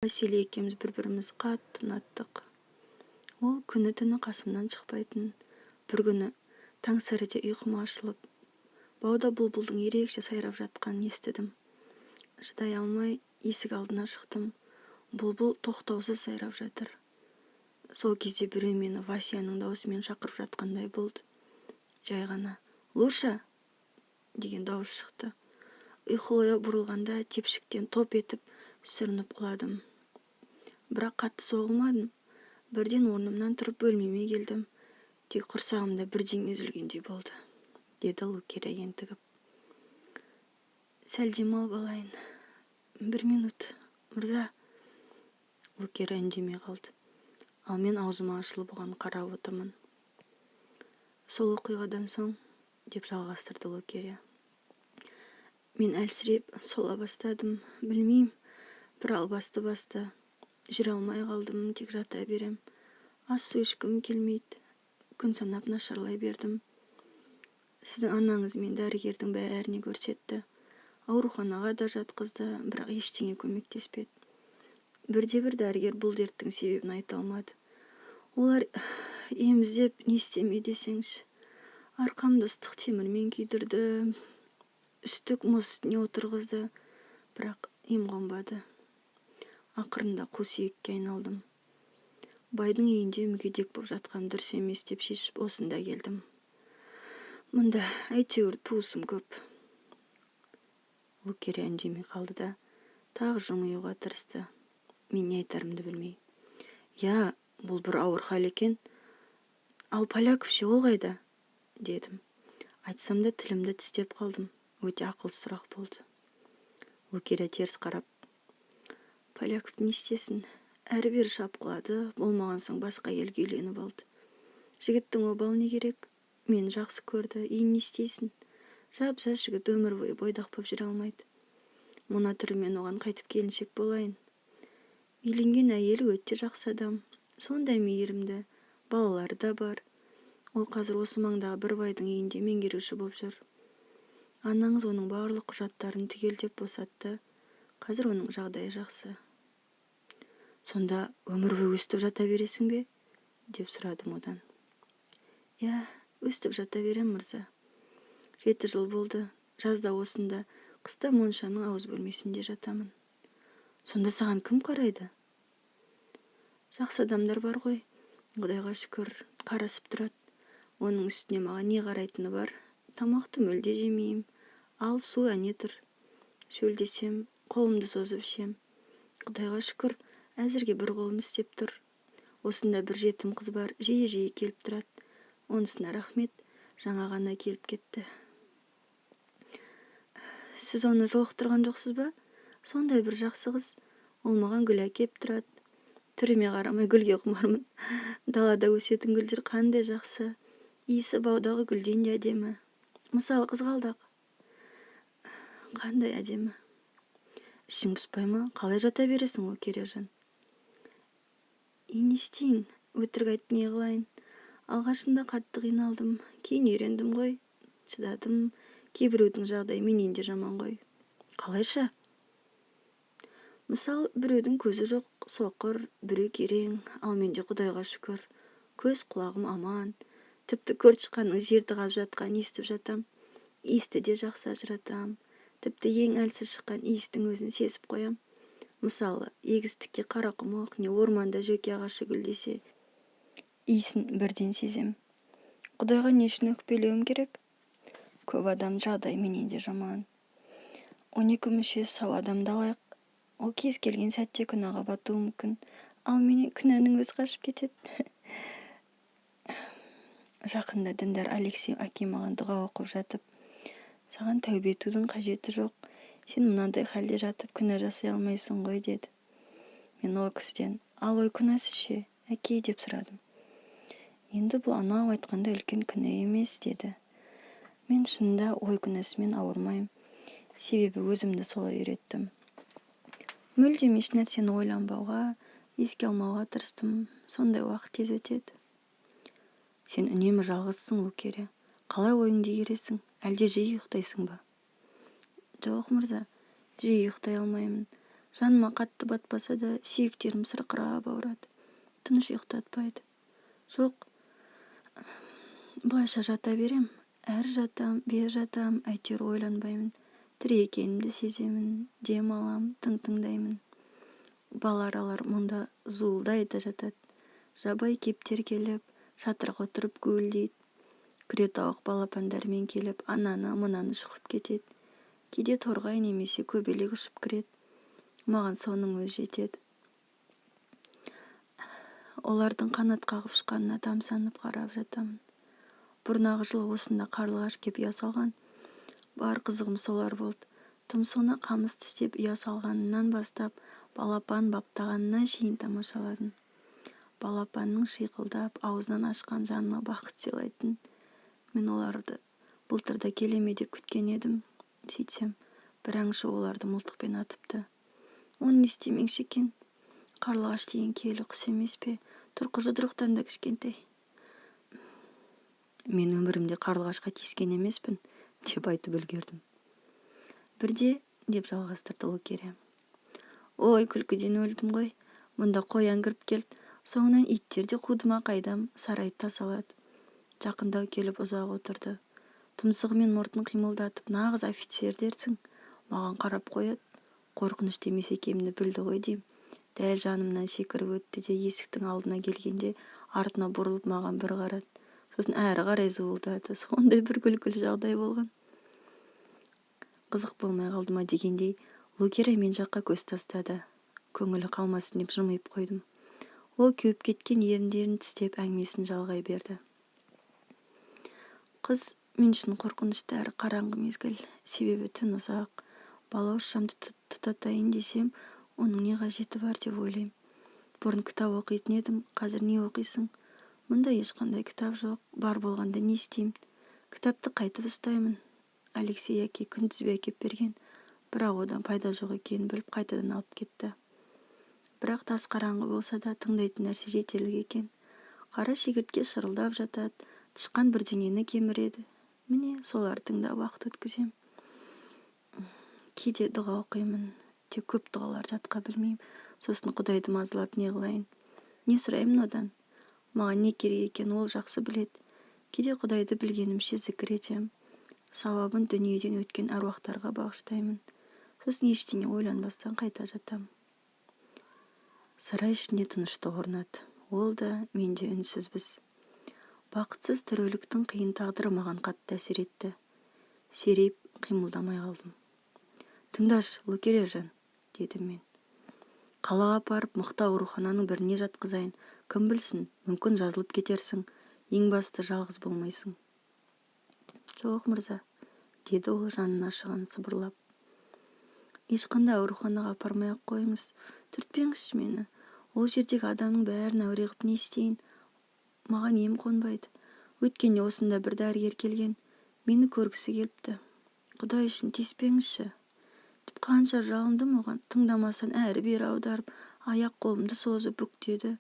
Василий екеуміз бір-бірімізді қатты ұнаттық. Ол күні-түні қасымнан шықпайтын. Бір күні таңсәріде ұйқым ашылып, бауда бұлбұлдың ерекше сайрап жатқанын естідім. Шыдай алмай есік алдына шықтым. Бұлбұл тоқтаусыз сайрап жатыр. Сол кезде біреу мені Васяның даусымен шақырып жатқандай болды. Жай ғана «Луша!» деген дауыс шықты. Ұйқылы бұрылғанда тепшіктен топ етіп сүрініп құладым. Бірақ қатты соғылмадым. Бірден орнымнан тұрып бөлмеме келдім. Тек құрсағымда бірдеңе үзілгендей болды, деді Лукерья ентігіп. Сәл демалып алайын. Бір минут, мырза. Лукерья үндемей қалды. Ал мен аузым ашылып оған қарап отырмын. Сол оқиғадан соң, деп жалғастырды Лукерья, мен әлсіреп сола бастадым. Білмеймін, бір албасты басты. Жүре алмай қалдым, тек жата берем. Ас-су ішкім келмейді. Күн санап нашарлай бердім. Сіздің анаңыз мені дәрігердің бәріне көрсетті. Ауруханаға да жатқызды, бірақ ештеңе көмектеспеді. Бірде-бір дәрігер бұл дерттің себебін айта алмады. Олар ем іздеп не істемей десеңші. Арқамды ыстық темірмен күйдірді, үстік мұз үстіне отырғызды, бірақ ем қонбады. Ақырында қу сүйекке айналдым. Байдың үйінде мүгедек боп жатқан дұрыс емес деп шешіп осында келдім. Мұнда әйтеуір туысым көп. Лукерья үндемей қалды да, тағы жымиюға тырысты. Мен не айтарымды білмей. «Я, бұл бір ауыр хал екен. Ал Поляков ше, ол қайда?» дедім. Айтсам да тілімді тістеп қалдым. Өте ақылсыз сұрақ болды. Лукерья теріс қарап, Поляков не істесін? Әрі-бері шапқылады, болмаған соң басқа әйелге үйленіп алды. Жігіттің обалы не керек? Мені жақсы көрді, енді не істейсің? Жап-жас жігіт өмір бойы бойдақ боп жүре алмайды. Мына түрімен оған қайтып келіншек болайын? Үйленген әйелі өте жақсы адам. Сондай мейірімді, балалары да бар. Ол қазір осы маңдағы бір байдың үйінде меңгеруші боп жүр. Анаңыз оның барлық құжаттарын түгелдеп босатты. Қазір оның жағдайы жақсы. Сонда өмір бойы өстіп жата бересің бе? Деп сұрадым одан. Иә, өстіп жата берем, мырза. 7 жыл болды. Жазда осында, қыста моншаның ауыз бөлмесінде жатамын. Сонда саған кім қарайды? Жақсы адамдар бар ғой. Құдайға шүкір, қарасып тұрады. Оның үстіне маған не қарайтыны бар? Тамақты мүлде жемеймін. Ал су әне тұр. Шөлдесем, қолымды созып ішем. Құдайға шүкір, әзірге бір қолым істеп тұр. Осында бір жетім қыз бар, жиі-жиі келіп тұрады. Онысына рахмет, жаңа ғана келіп кетті. Сіз оны жолықтырған жоқсыз ба? Сондай бір жақсы қыз. Ол маған гүл әкеп тұрады. Түріме қарамай гүлге құмармын. Далада өсетін гүлдер қандай жақсы. Иісі баудағы гүлден де әдемі. Мысалы, қызғалдақ. Қандай әдемі. Ішің пыспай ма? Қалай жата бересің, Лукерьяжан? Не істейін? Өтірік айтып не қылайын? Алғашында қатты қиналдым. Кейін үйрендім ғой. Шыдадым. Кейбіреудің жағдайы менен де жаман ғой. Қалайша? Мысал, біреудің көзі жоқ, соқыр, біреу керең, ал менде Құдайға шүкір, көз құлағым аман. Тіпті көртышқанның жерді қазып жатқанын естіп жатам. Иісті де жақсы ажыратам. Тіпті ең әлсіз шыққан иістің өзін сезіп қоям. Мысалы, егістікке қарақұмық, не орманда жөке ағашы гүлдесе, иісін бірден сезем. Құдайға не үшін өкпелеуім керек? Көп адам жағдайы менен де жаман. 12 мүшесі сау адамды алайық. Ол кез келген сәтте күнәға батуы мүмкін. Ал менен күнәнің өзі қашып кетеді. Жақында діндар Алексей әкем маған дұға оқып жатып, саған тәубе етудің қажеті жоқ. Сен мынандай халде жатып күнә жасай алмайсың ғой, деді. Мен ол кісіден, ал ой күнәсі ше, әке, деп сұрадым. Енді бұл анау айтқандай үлкен күнә емес, деді. Мен шынында ой күнәсімен ауырмаймын. Себебі өзімді солай үйреттім. Мүлдем еш нәрсені ойланбауға, еске алмауға тырыстым. Сондай уақыт тез өтеді. Сен үнемі жалғызсың, Лукерья. Қалай ойыңды игересің? Әлде жиі ұйықтайсың ба? Жоқ, мырза, жиі ұйықтай алмаймын. Жаныма қатты батпаса да, сүйектерім сырқырап ауырады. Тыныш ұйықтатпайды. Жоқ, былайша жата берем. Әрі жатам, бері жатам, әйтеуір ойланбаймын. Тірі екенімді сеземін, дем алам, тың тыңдаймын. Бала аралар мұнда зуылдай да жатады. Жабайы кептер келіп, шатырға отырып гуілдейді. Күретауық балапандарымен келіп, ананы, мынаны шұқып кетеді. Кейде торғай немесе көбелек ұшып кіреді. Маған соның өзі жетеді. Олардың қанат қағып ұшқанына тамсанып қарап жатамын. Бұрнағы жылы осында қарлығаш кеп ұя салған. Бар қызығым солар болды. Тұмсығына қамыс тістеп ұя салғанынан бастап, балапан баптағанына шейін тамашаладым. Балапанның шиқылдап, аузынан ашқан жаныма бақыт сыйлайтын. Мен оларды былтырда келе ме деп күткен едім. Сөйтсем, бір аңшы оларды мылтықпен атыпты. Оны не істемекші екен? Қарлығаш деген киелі құс емес пе? Тұрқы жұдырықтан да кішкентай. Мен өмірімде қарлығашқа тиіскен емеспін, деп айтып үлгердім. Бірде, деп жалғастырды Лукерия. Ой, күлкіден өлдім ғой. Мұнда қоян кіріп келді. Соңынан иттер де қуды ма қайдам, сарайды тасалады. Жақындау келіп ұзақ отырды. Тұмсығы мен мұртын қимылдатып, нағыз офицер дерсің. Маған қарап қояды. Қорқынышты емес екенімді білді ғой деймін. Дәл жанымнан секіріп өтті де есіктің алдына келгенде артына бұрылып маған бір қарады. Сосын әрі қарай зуылдады. Сондай бір күлкілі жағдай болған. Қызық болмай қалды ма дегендей, Лукерия мен жаққа көз тастады. Көңілі қалмасын деп жымиып қойдым. Ол кеуіп кеткен еріндерін тістеп әңгімесін жалғай берді. Қыз мен үшін қорқынышты әрі қараңғы мезгіл. Себебі түн ұзақ. Балауыз шамды тұтатайын десем, оның не қажеті бар деп ойлаймын. Бұрын кітап оқитын едім, қазір не оқисың? Мұнда ешқандай кітап жоқ, бар болғанда не істеймін? Кітапты қайтып ұстаймын. Алексей әке күнтізбе әкеп берген, бірақ одан пайда жоқ екенін біліп қайтадан алып кетті. Бірақ тас қараңғы болса да тыңдайтын нәрсе жетерлік екен. Қара шегіртке шырылдап жатады, тышқан бірдеңені кеміреді. Міне, соларды тыңдап уақыт өткізем. Кейде дұға оқимын, тек көп дұғалар жатқа білмеймін. Сосын Құдайды мазалап не қылайын? Не сұраймын одан? Маған не керек екенін ол жақсы біледі. Кейде Құдайды білгенімше зікір етем. Сауабын дүниеден өткен әруақтарға бағыштаймын. Сосын ештеңе ойланбастан қайта жатам. Сарай ішінде тыныштық орнады. Ол да, мен де үнсізбіз. Бақытсыз тіріліктің қиын тағдыры маған қатты әсер етті. Серейіп қимылдамай қалдым. Тыңдашы, Лукерияжан, дедім мен. Қалаға апарып, мықты аурухананың біріне жатқызайын. Кім білсін, мүмкін жазылып кетерсің. Ең басты жалғыз болмайсың. Жоқ, мырза, деді ол жанына ашыған сыбырлап. Ешқандай ауруханаға апармай-ақ қойыңыз. Түртпеңізші мені. Ол жердегі адамның бәрін әуре қып не істейін? Маған ем қонбайды. Өткенде осында бір дәрігер келген. Мені көргісі келіпті. Құдай үшін тиіспеңізші. Деп қанша жалындым оған, тыңдамастан әрі-бері аударып, аяқ қолымды созып бүктеді.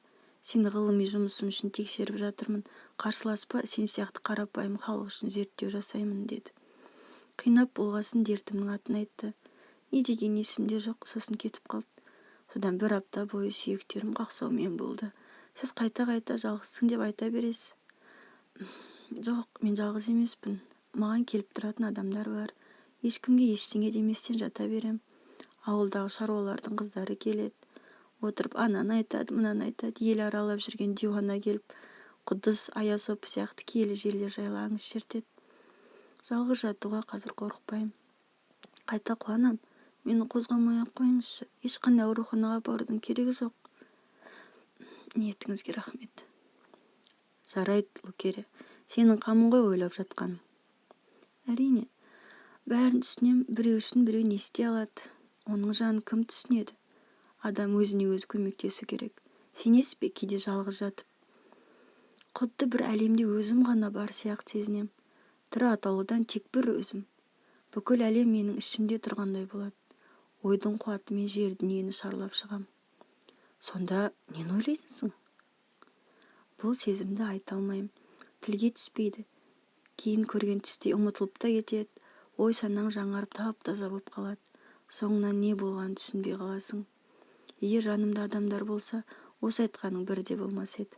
Сені ғылыми жұмысым үшін тексеріп жатырмын. Қарсыласпа, сен сияқты қарапайым халық үшін зерттеу жасаймын, деді. Қинап болғасын дертімнің атын айтты. Не деген есімде жоқ, сосын кетіп қалды. Содан бір апта бойы сүйектерім қақсаумен болды. Сіз қайта-қайта жалғызсың деп айта бересіз. Жоқ, мен жалғыз емеспін. Маған келіп тұратын адамдар бар. Ешкімге ештеңе деместен жата берем. Ауылдағы шаруалардың қыздары келеді. Отырып ананы айтады, мынаны айтады. Ел аралап жүрген диуана келіп, Құдыс, Аяз сопы сияқты киелі жерлер жайлы аңыз шертеді. Жалғыз жатуға қазір қорықпаймын. Қайта қуанам. Мені қозғамай-ақ қойыңызшы. Ешқандай ауруханаға барудың керегі жоқ. Ниетіңізге рахмет. Жарайды, Лукерия, сенің қамың ғой ойлап жатқаным. Әрине, бәрін түсінем, біреу үшін біреу не істей алады? Оның жанын кім түсінеді? Адам өзіне өзі көмектесу керек. Сенесіз бе, кейде жалғыз жатып? Құдды бір әлемде өзім ғана бар сияқты сезінем. Тірі атаулыдан тек бір өзім. Бүкіл әлем менің ішімде тұрғандай болады. Ойдың қуатымен жер дүниені шарлап шығам. Сонда нені ойлайсың? Бұл сезімді айта алмаймын. Тілге түспейді. Кейін көрген түстей ұмытылып та кетеді. Ой санаң жаңарып тап-таза болып қалады. Соңынан не болғанын түсінбей қаласың. Егер жанымда адамдар болса, осы айтқаның бірі де болмас еді.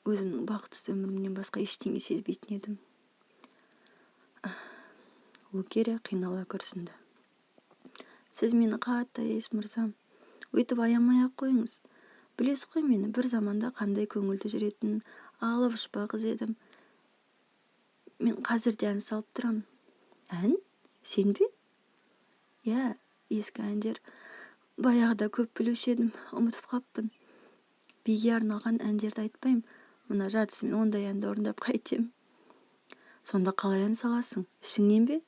Өзімнің бақытсыз өмірімнен басқа ештеңе сезбейтін едім. Лукерья қинала күрсінді. Сіз мені қатты аяйсыз, мырзам. Өйтіп аямай-ақ қойыңыз. Білесіз ғой мені, бір заманда қандай көңілді жүретін, алып ұшпа қыз едім. Мен қазір де ән салып тұрамын. Ән? Сен бе? Иә, ескі әндер. Баяғыда көп білуші едім, ұмытып қаппын. Биге арналған әндерді айтпаймын. Мына жатысымен ондай әнді орындап қайтем? Сонда қалай ән саласың? Ішіңнен бе?